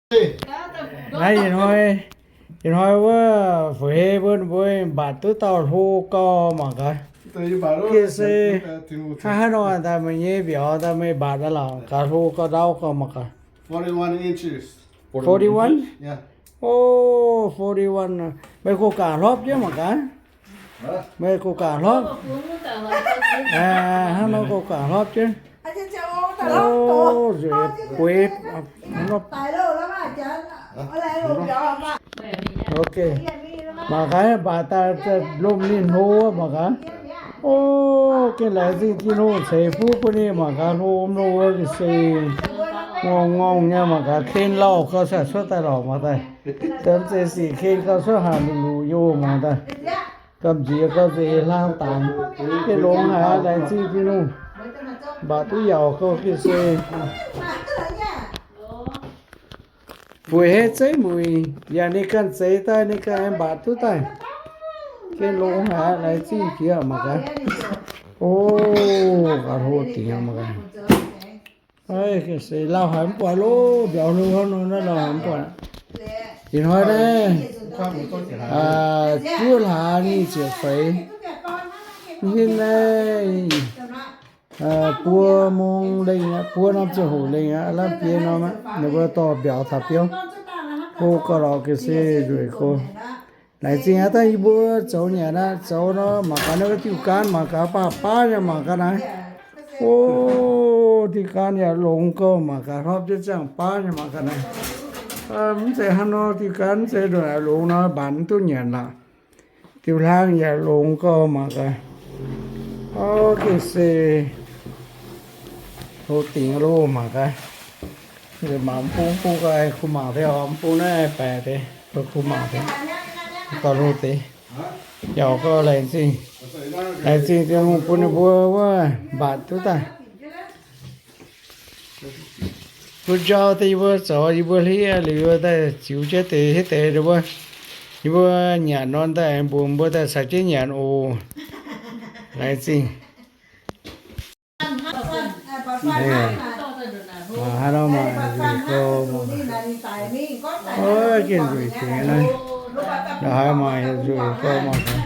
Naaiv ih hnoi, ih hnoi wuov fu'jueiv mbuo, mbuo mbatc duqv dauh hlo gau mangc gaax. Gengh se hnangv haaix nor daaih meih nyei mbiauz daaih meih mbatc daaih lorqc, gaax hlo gau ndau gau mangc gaax. Forty-one? O, forty-one. Meih gox gaax hlopv jienv mangc gaax. Meih gox gaax hlopv. Hnangv nor gox gaax hlopv jienv. O, nzueic bueix. Ok. Mangc gaax, mbatc daaih lomh ninh hlo mangc gaax. O, gengh laengz zingh Tin-Hungh ceix fuqv bun ninh mangc gaax, hlo mv hlo ga'sie, ngorngh ngorngh nyei mangc gaax, ken lauh gau sai cuotv daaih lorqc mangc daaih. Domh zeix sic ken gau cuotv hanc luc luc yoh mangc daaih. Gamh nziex gau nzeix hlang dangx. Gengh longx haic aqv, laengz zingh Tin-Hungh. Mbatc duqv yaauc gau ga'sie. Fu'jueiv heiv zeiv muic, yaac ninh ganh zeix daaih, ninh ganh mbatc duqv daaih. Gengh longx haic aqv, laengz zingh jiex mangc gaax. O, gaax hlo dingc mangc gaax. Seix lauh haic mv buatc loh, mbiauz hlo hnangv nor naaiv lauh haic mv buatc. Ih hnoi naaiv, juov hlaax nyic ziepc feix, hinh naaiv, buo mong lengh aqv, buo norm ziangh hoc lengh aqv, lamh biei norm aqv, ninh mbuo dorh mbiauz taux biauv. Hlo gauh lorqc ga'sie nzueic go. Laengz zingh aqv, dangh yie mbuo zoux nyanc aqv, zoux nor mangc gaax naaiv diuh gaanv mangc gaax, baav baav nyei mangc gaax naaiv. O, diuh gaanv yaac longx gauh mangc gaax, hlopv jienv ziangh baav nyei mangc gaax naaiv. Mv zeiz hnangv nor, diuh gaanv mv zeiz ndongc naaic longx nor, mbatc mv duqv nyanc lorqc. Diuh hlang yaac longx gauh mangc gaax. O, gengh se hlo dingc loh mangc gaax. Mangc bung bung gaax, kuh mangc deix oc, bung naaiv baeqc deix, kuh mangc deix, gauh hlo deix. Yaac gauh laengz zingh, laengz zingh Tin-Hungh bun ninh mbuo wuov mbatc duqv daaih. Bun jauv deix yie mbuo zoux, yie mbuo hliev liuz daaih ziux jienv deix hietv deix ninh mbuo, yie mbuo nyanc nor daaih mbuox mbuo daaih caux jienv nyanc oc. Laengz zingh. Hnangv nor maaih nzueic gou, gengh nzueic tengx naaiv, haaix maaih nzueic gou mangc gaax.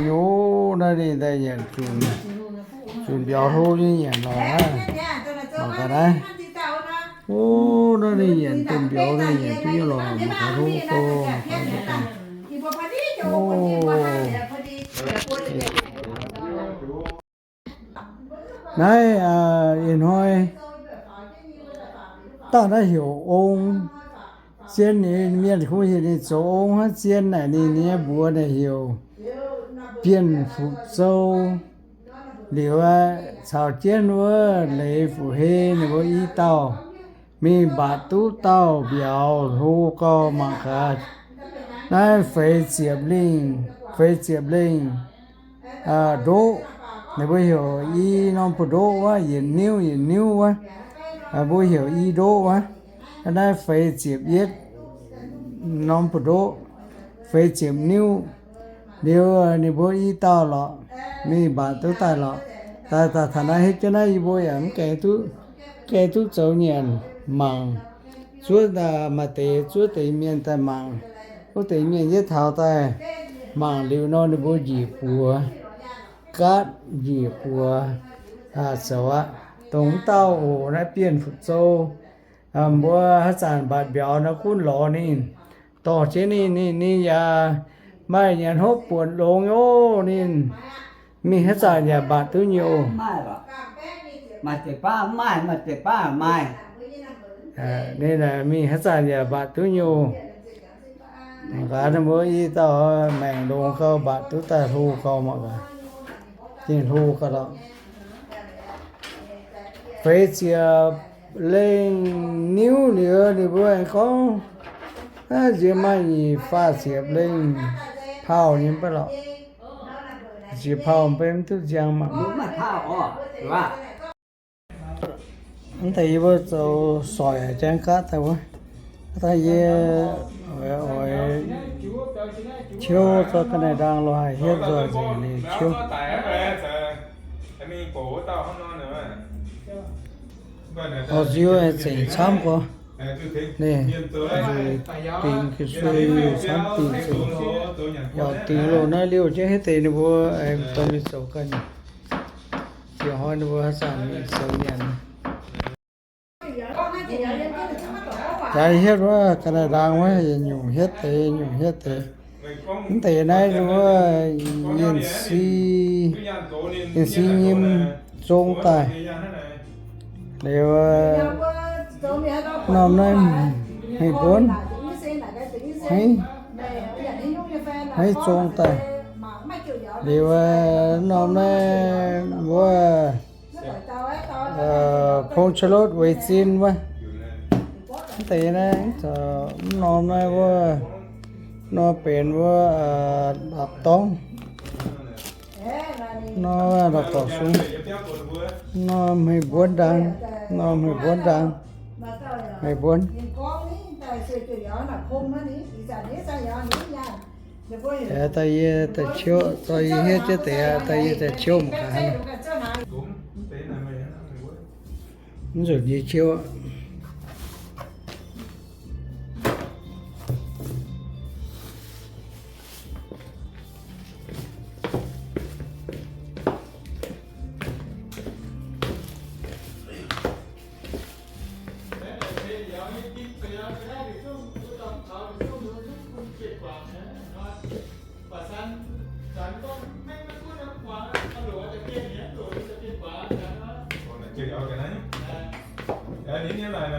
O, naaiv ninh daaih nyanc zunc, zunc mbiauz hlo nyei nyanc lorqc naaiv. Mangc gaax naaiv. O, naaiv ninh nyanc zunc mbiauz nyei nyanc duqv nyei lorqc, mangc gaax hlo gau. O. Naaiv ih hnoi dauh naaiv heuc Ong Zien, ninh mienh kungx heuc ninh zoux Ong hnangv, Zien naaic ninh nyei mbuox naaic heuc Bienh Fuqv Zou. Liuz caux jienv wuov Leiz Fuqv Hei ninh mbuo i dauh mingh mbatc duqv dauh mbiauz hlo gau mangc gaax. Naaiv feix ziepc lengh, feix ziepc lengh ndoqv, ninh mbuo heuc i norm buoz-ndoqv wuov, yietc niuv yietc niuv wuov, mbuo heuc i ndoqv wuov. Naaiv feix ziepc yietv norm buoz-ndoqv, feix ziepc niuv. Liuz ninh mbuo i dauh lorqc, mingh mbatc duqv daaih lorqc. Daaih taux naaiv hiuv jienv naaiv yie mbuo yaac mv gaengh duqv, gaengh duqv zoux nyanc mangc. Zuov maaih deix, zuov deix mienh daaih mangc. Wuov deix mienh yietv taux daaih mangc liuz nor ninh mbuo njiec buoz, gaatv njiec buoz zoux aqv. Dongh wuov dauh oc, naaiv Bienh Fuqv Zou. Mbuo haaix zanc mbatc mbiauz nor gunv lorz ninh, dorh jienv ninh, ninh, ninh yaac maaih nyanc hopv buonc longx nyei oc. Ninh mingh haaix zanc yaac mbatc duqv nyei oc. Maaih, maaih deix baav maaih, maaih deix baav maaih. Ninh mingh haaix zanc yaac mbatc duqv nyei oc. Mangc gaax ninh mbuo i dauh maengc longx gau, mbatc duqv daaih hlo gau mangc gaax. Gengh hlo gau lorqc. Feix ziepc lengh niuv liuz ninh mbuo aengx gorngv, nziex maaih nyic faah ziepc lengh pauh nyei mv baac lorqc. Nziex pauh mv baac mv duqv nziang mangc. Mv deix yie mbuo zoux soic jangx gaatv daaih wuov. Daaih yie oix, oix ciouv zorqv ga'naaiv ndaang lorz haic hietv nzoih nzengc ninh ciouv. Horh nziuv aengx zengc camv gorx. Ninh nzuqc dingc ga'sueih camv dingc zengc. Yaac dingc loz naaiv liouh jienv hietv deix ninh mbuo aengx dorh mingh zoux ganh. Ziouc hnoi ninh mbuo haaix zanc mingh zoux nyanc. Jaaix hietv wuov ga'naaiv ndaang wuov, yietc nyungc hietv deix, nyungc hietv deix. Mv deix naaiv wuov yienh si, yienh si nyim zong daaih. Liuz, norm naaiv hmei mbuonv, hmei, hmei zong daaih. Liuz, norm naaiv wuov, pong cha'lotv weic zin wuov. Mv deix naaiv, mv norm naaiv wuov, nor benx wuov, la'gorngv dorngx. Nor la'gorngv dorngx sung. Nor hmei mbuonv ndaang. Nor hmei mbuonv ndaang. Hmei mbuonv. Aeqv, daaih yie daaih ciouv, zorqv yie hietv jienv deix aqv, daaih yie daaih ciouv mangc gaax hnangv. Mv nzunc yie ciouv aqv. Naaiv, naaiv,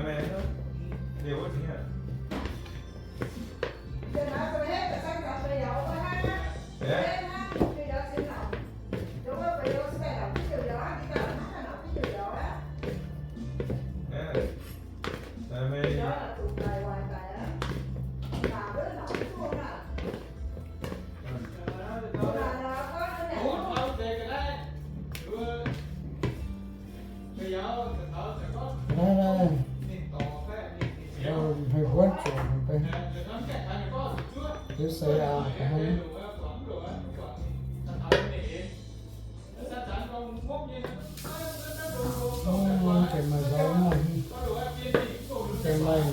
hmei mbuonv zuqc hmei, se aac, deix maaih nzauv, deix maaih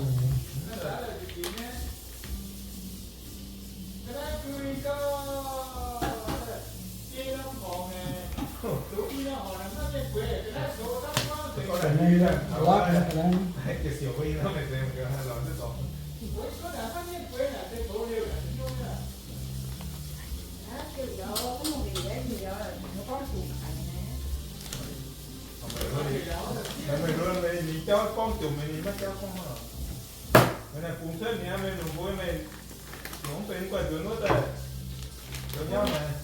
Ninh jauv gorngv jomc, ninh maiv jauv gorngv hnangv. Meih naaic bungx cuotv mi'aqv, meih longc mbuo, meih longc mv benx guanh nzuonx wuov daaih, zoux nyauv naaic.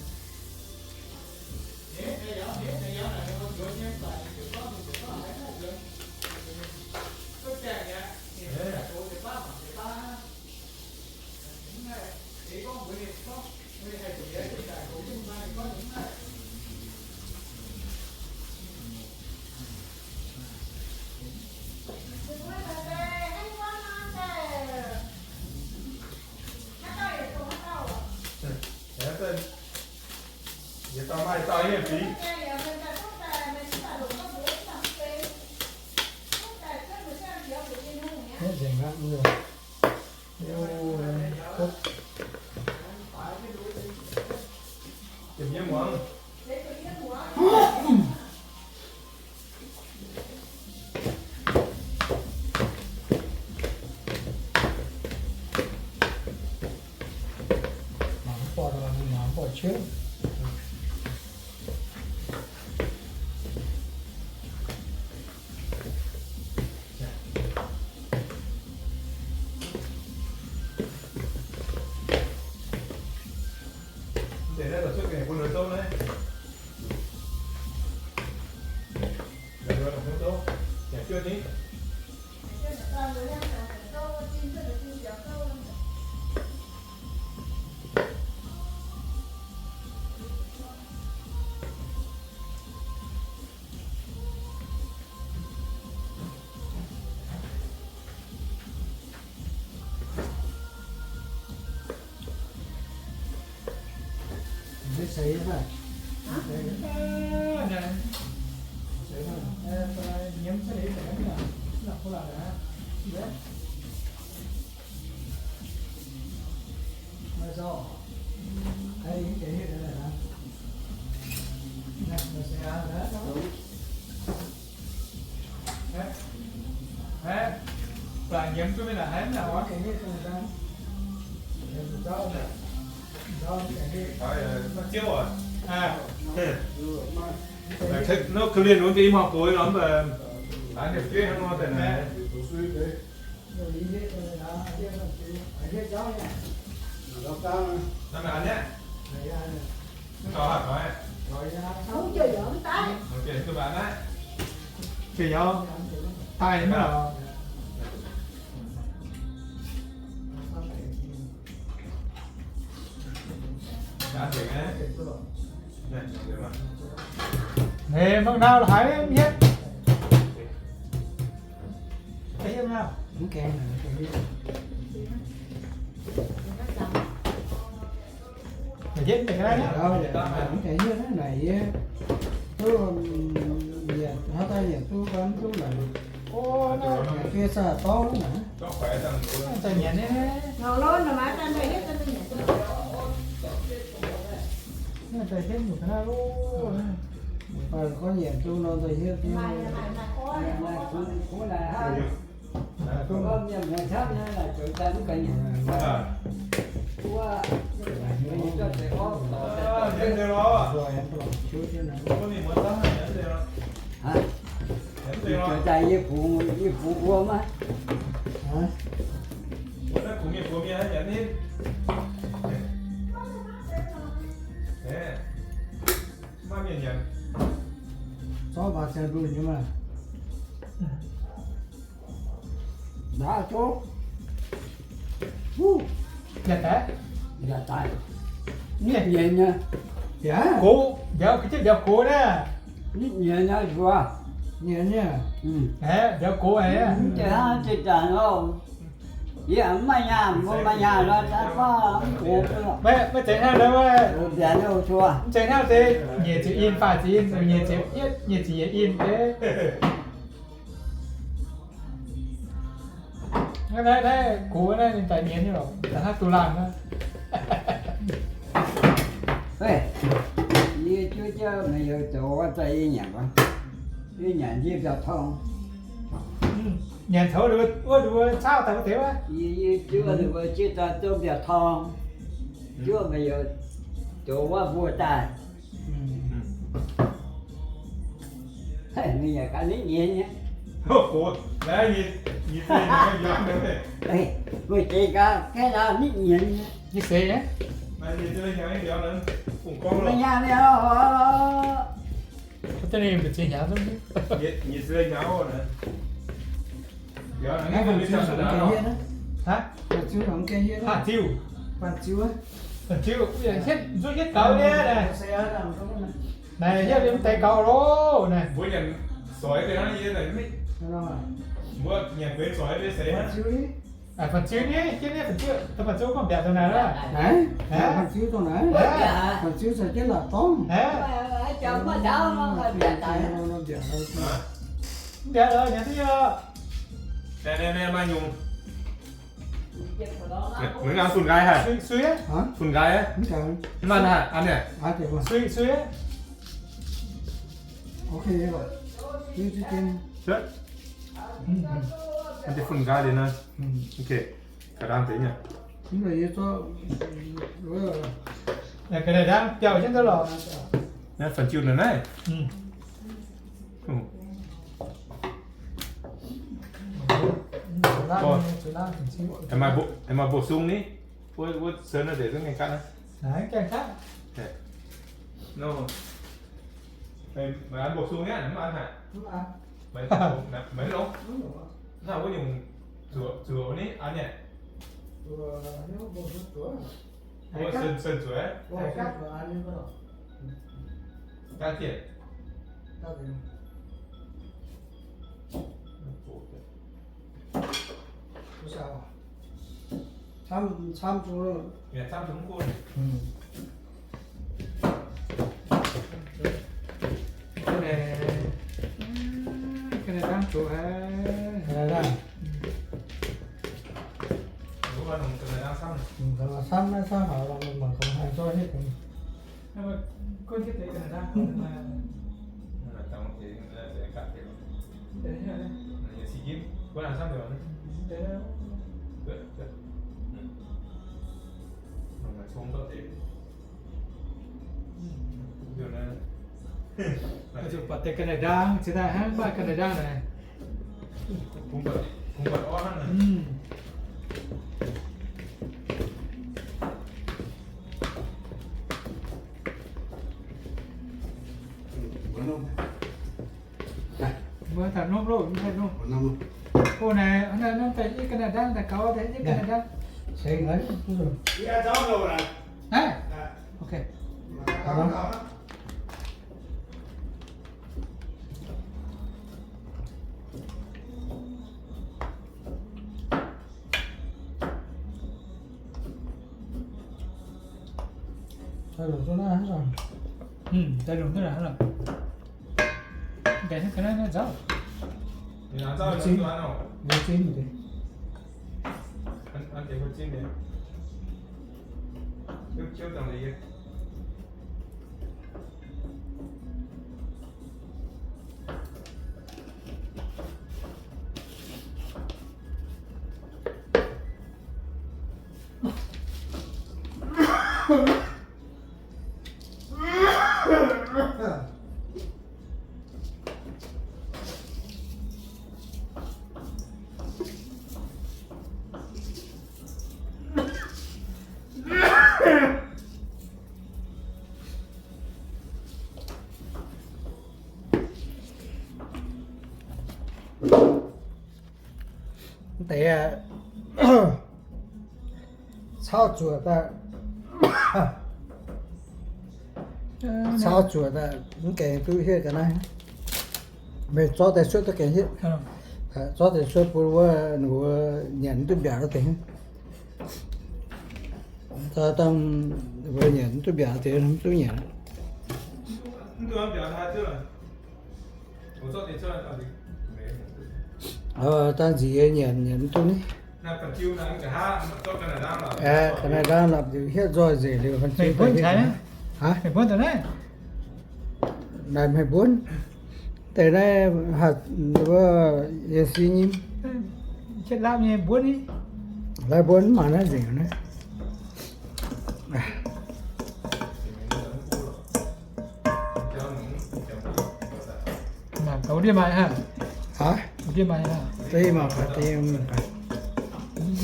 Yietc dauh maaih dauh nyei fingx. Nzengc aqv, mv. Jiem yiem muangx. Mangc mv buatc, mangc mv buatc ciouv. Mv deix naaiv la'cuotv ga'naaiv bun la'zouv naaiv. La'zouv, la'zouv, yaac juov ni. Nov keu lienh wuov deix i mauh gox nor, mv baac Hei, mangc nau haiz mv hietv. Mv hietv, mv hietv naaic yie duqv, haaix dauh nyanc duqv, mv duqv naaic. O, naaiv fiev sai dorv naaic. Nyanc nyei. Naaiv daaih hietv nyungc ga'naaiv loh. Gorngv nyanc duqv nor daaih hietv duqv. Yie bungx wuom aqv. Zorqv mbaaux ziangx ndunh nyei maah. Ndaauv zouv. Yaac daaih. Yaac daaih. Nitv nyienz nyei. Yaac gox, mbiauz, ga'jieqv mbiauz gox naaiv. Nitv nyienz nyei nzuonx. Nyienz nyei. Mbiauz gox aqv. Mv zeiz hnangv zinh ndaangc nor, yie mv maaih nyaanh, mbuo maaih nyaanh nor, daaih gorngv mv gox. Maiv zeiz hnangv nor, mbiauz nyei zuov. Mv zeiz hnangv deix nyiec ziepc in, faah ziepc in, nyiec ziepc yietv, nyiec ziepc yietc in deix. Naaiv, naaiv, naaiv gox naaiv ninh daaih nyienz nyei lorqc, daaih hnangv duqv laanh naaiv. Yie juov jienv meih youz zoux wuov daaih yie nyanc, yie nyanc njiec mbiauz torng. Nyanc coux wuov, wuov caauv daaih wuov deix wuov. Yie, yie juov ninh mbuo jiez daaih zouv mbiauz torng. Juov meih youz zoux wuov mbuo daaih. Mingh yaac ganh nitv nyienz nyei. Mbuo zeix gaax, gaeqv laauh nitv nyienz nyei. Yie seix nyei. Maaih nyaanh mbiauz. Faanh ziuh, faanh ziuh, hietv, zuov hietv gaux nyei naaic. Naaic hietv liemh deix gaux loh naaic. Mbuo nyanc soix deix hnangv yie naaic, mbuo nyanc benx soix deix seix hnangv. Faanh ziuh nyei, jienv nyei faanh ziuh, faanh ziuh gorngv mbiaauc dongh naaic lorqc. Faanh ziuh dongh naaic. Faanh ziuh caux jienv laaic dorngv. Mv baac nyanc duqv nyei. Mv nqaai fun nqaai haic. Sui, sui aqv. Fun nqaai aqv. Mv maaih haic, an niec. Sui, sui aqv. An deix fun nqaai liuz nor. Ga'ndang deix nyei. Ga'ndang biauv jienv duqv lorqc. Naaiv faanh ziuh naaic naaiv. Aengx maaih bổ sung ni. Wuov, wuov sou naaiv deix zungv gaengh gatv naaiv. Gaengh gatv. Maaih an bổ sung nyei, mv an haic. Maiv longx. Naaiv wuov nyungc zuoqc ni an nyei. Wuov sen, sen zueiz. Gaav zienh. Camv, camv zuqc. Camv zuqc mv gunv. Canada. Camv naaiv camv haic, mangc gaax haih zorqv hietv. Zuqc buatc deix ga'naaiv ndaang, ziex daaih hnangv maaih ga'naaiv ndaang naaic. Mbuo taux nopv loh, mv haih nopv. Ov, naaic, naaiv daaih i ga'naaiv ndaang, daaih gaux daaih i ga'naaiv ndaang. Naaiv, ok. Daaih longc duqv naaic lorqc. Deix naaiv ga'naaiv naaiv nzauv. Deix, caux zuoqc daaih, caux zuoqc daaih mv gaengh duqv hietv ga'naaiv. Meih zorqv deix cuotv duqv gaengh hietv. Zorqv deix cuotv bun wuov ninh mbuo nyanc duqv mbiaauc deix. Dangh mbuo nyanc mv duqv mbiaauc deix, mv duqv nyanc. Dangh nziex nyanc nyanc mv duqv ni. Ga'naaiv ndaang lorpc liuz hietv nzoih nzengc liuz, naaiv meih mbuonv deix naaiv, wuov, yie si nyim, lai mbuonv mv maaih naaiv nzengc naaiv. Mv maaih,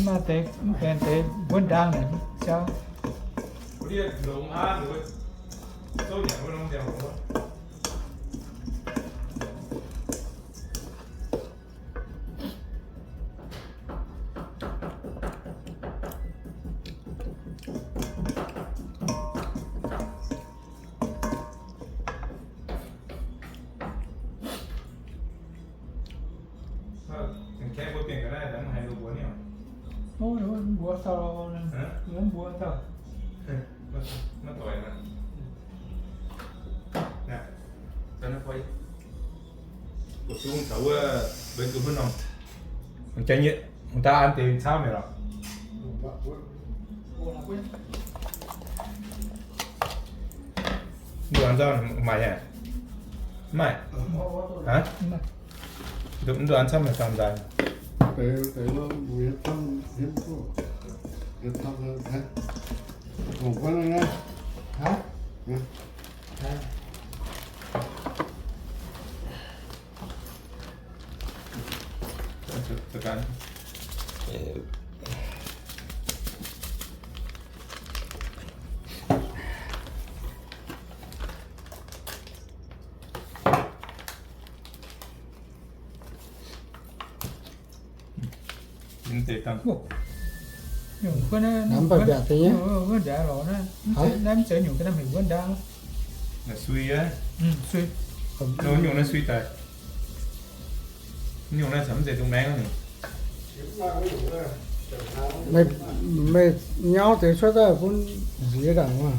maaih deix, mv gaengh deix mbuonv ndaang naaic jauv. Mbuox dauh, mbuox dauh. Mbuo zungv taux wuov mbuo duqv haaix norm, jang nyei, daaih an deix camv mi'aqv lorqc. Mv duqv an camv maaih nyei? Mv maaih. Aa? Mv duqv an camv maaih camv nzaaih. Mv zeiz nyungc ga'naaiv, mv zeiz nyungc ga'naaiv heuc mbuonv ndaang. Sui, sui. Nyungc naaiv sui daaih. Nyungc naaiv mv zeiz dungx maengv. Meih nyauv deix cuotv daaih bun nziex ndaangc maah.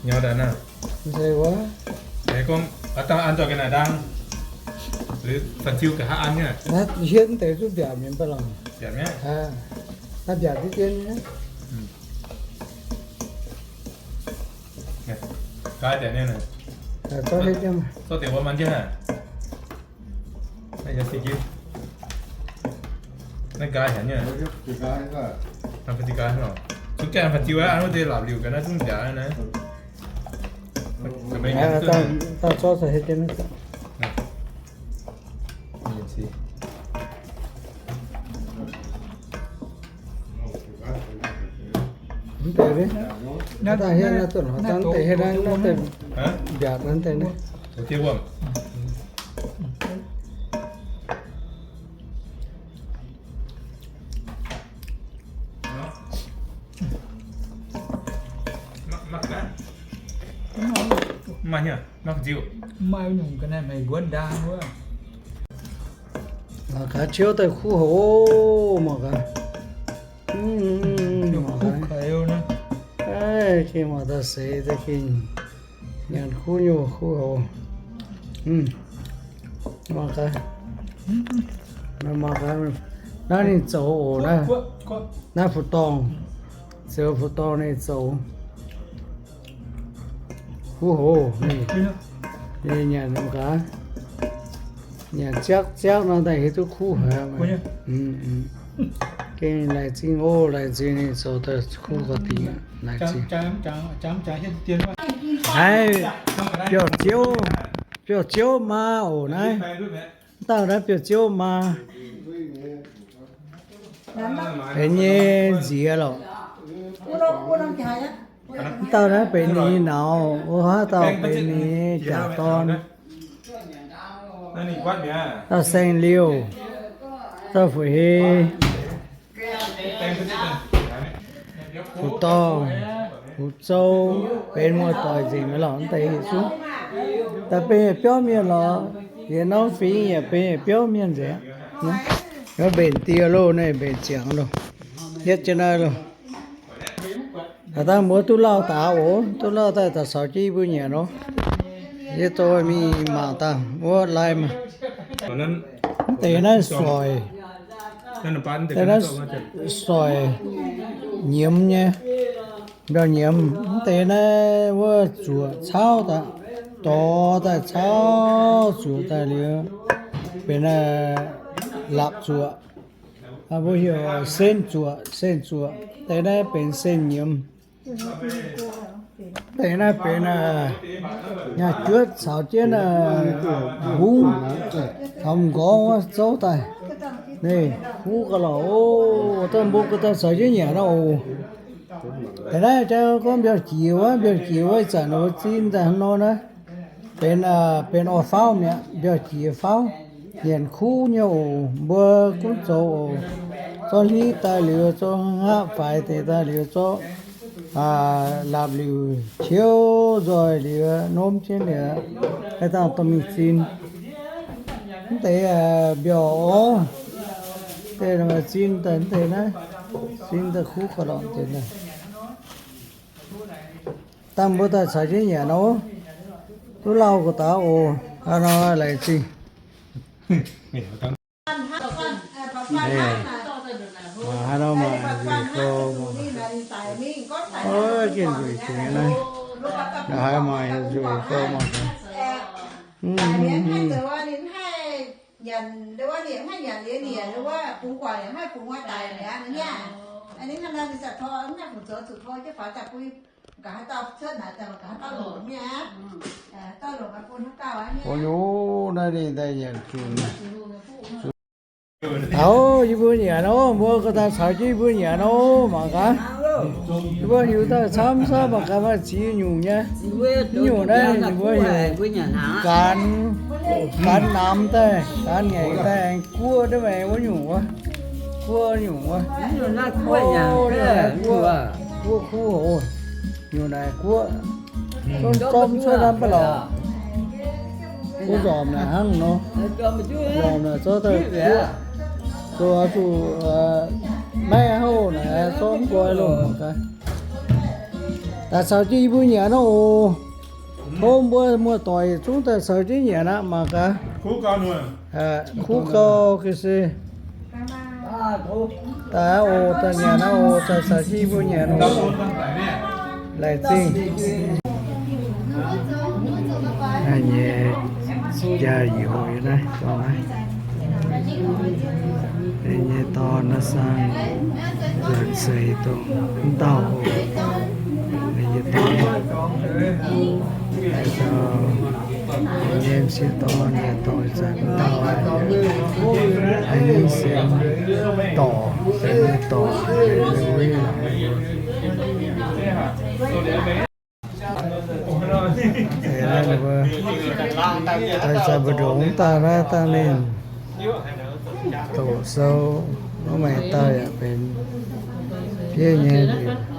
Nyauv daaih naaiv. Mv zeiz wuov. Gorngv dangh an zorqv ga'naaiv ndaang. Fanh ziu nqa'haav an nyei. Hietv deix zungv mbiaauc mienh ba'langc. Mbiaauc nyei. Naaiv mbiaauc deix dien nyei. Nqaai deix nyei. Zorqv deix wuov man jienv haic. Naaiv nqaai haic nyei. Zungv gaengh fanh ziu aqv, wuov deix laapc liuc ga'naaiv zungv mbiaauc naaiv. Dauh zorqv deix hietv jienv. Mv deix, naaiv daaih hietv naaiv duqv lorz dangv deix hietv naaiv, naaiv deix mbiaauc naaiv deix naaiv. Mv maaih nyungc ga'naaiv hmeiv nquonv ndaang wuov. Mangc gaax ciouv daaih kuv haic oc, mangc gaax. Gengh mangc daaih seix daaih gengh nyanc kuv nyei, kuv haic. Mangc gaax, mangc gaax, naaiv ninh zoux oc, naaiv, naaiv fuqv-dorngh, zoux fuqv-dorngh ninh zoux. Kuv haic, ninh nyanc mangc gaax. Nyanc ziaqv ziaqv nor daaih hiuv duqv kuv haic. Gengh laengz zingh oc, laengz zingh ninh zoux daaih kuv gauh dingc, laengz zingh. Naaiv biauv-ziouv, biauv-ziouv maa oc naaiv. Dauh naaiv biauv-ziouv maa. Benx nyei nziex lorqc. Dauh naaiv benx ninh nyei nauz, wuov haav dauh benx ninh nyei jaax dorn. Dauh saeng-liuh, dauh fu'hei, fuqv-dorngh, fuqv-zou, benx muoz-doic nzengc mi'aqv lorqc, mv deix yietc zungv. Daaih benx yietc biauv mienh lorqc, yietc norm fingx yaac benx yietc biauv mienh nzengc. Mbenc dieh loh, naaiv mbenc ziangx loh. Yietv jienv naaiv loh. Daaih dangh mbuo duqv lauh daaih oc, duqv lauh daaih daaih caux jienv yie mbuo nyanc nor. Yie dorh mingh mangc dangh wuov lai maah. Mv deix naaiv soic, deix naaiv soic nyiemz nyei, mbiauh nyiemz. Mv deix naaiv wuov zuoqc cauv daaih, dorh daaih cauv zuoqc daaih liuz, benx naaiv lapc zuoqc. Mbuo heuc sen zuoqc, sen zuoqc. Deix naaiv benx sen nyiemz. Deix naaiv benx nyaah juotv caux jienv mbungv caux m'nqorngv wuov zouv daaih. Naaiv kuv gauh lorqc oc. Dangh mbuo gauh daaih caux jienv nyanc nor oc. Deix naaiv jang gorngv mbiauh jiex wuov, mbiauh jiex wuov ih zanc wuov zinh daaih hnangv nor naaiv. Benx, benx orv faauv mi'aqv, mbiauh jiex faauv. Nyanc kuv nyei oc. Mbuo gunv zoux oc. Zorqv hliv daaih liuz, zorqv hngaqv faix deix daaih liuz, zorqv laapc liuc ciouv nzoih liuz, nomv jienv liuz, haih dangh dorh mingh zinh. Mv deix mbiauh orv, deix zinh daaih mv deix naaiv, zinh daaih kuv gauh lorqc deix naaiv. Dangh mbuo daaih caux jienv nyanc nor, duqv lauh gauh daaih oc. Hnangv nor laengz zingh. Hnangv nor maaih nzueic gau, gengh nzueic dingc naaiv. Haaix maaih nzueic gau maaih. Nyanc, wuov nyanc, haih nyanc liuz nyanc, wuov bungx guangc yaac haih bungx wuov daic mi'aqv, hnangv naaiv. Ninh hnangv naaiv ninh zaqc tor, hnangv naaiv fungc zoux zuqc tor jienv faaux daaih bun gaax haaix dauh cuotv naaic daaih, gaax haaix dauh longc nyei aqv. Haaix dauh longc bun haaix dauh aqv. Naaiv ninh daaih nyanc zuqc. Taux yie mbuo nyanc nor, mbuo gauh daaih caux jienv yie mbuo nyanc nor, mangc gaax. Yie mbuo hiuc daaih camv camv, mangc gaax maaih ziex nyungc nyei. Nyungc naaiv ninh mbuo hiuc ganx, ganx namx daaih, ganx ngaengc daaih aengx guoqv duqv maengx wuov nyungc wuov. Guoqv nyungc wuov. Guoqv, guoqv kuv oc. Nyungc naaic guoqv. Zorqv cuotv hnangv baav lorqc. Guoqv nzormc naaic hnangv nor. Nzormc naaic zorqv daaih guoqv. Zoux zuqc maiv houv naaic zorqv mv nqoi loh mangc gaax. Daaih caux jienv yie mbuo nyanc nor oc. Tov mbuo muoz-doic yietc zungv daaih caux jienv nyanc aqv mangc gaax. Kuv gau ga'sie. Daaih aqv oc, daaih nyanc aqv oc, caux jienv mbuo nyanc oc. Laengz zingh. Naaiv nyei jaa-youz naaiv, dorn naaiv. Nyei dorn naaiv saang nzuonx seix dongh mv dauh oc. Nyei dorn, nyei sieqv dorn, nyei dorn zanc mv dauh, haiz nyei sienx dorc, sienx nyei dorc, sienx nyei uiv. Daaih zanc mbu'ndongx mv dauh naaiv dangh ninh doqc sou, mv maaih dauh yaac benx fiev nyei liuz.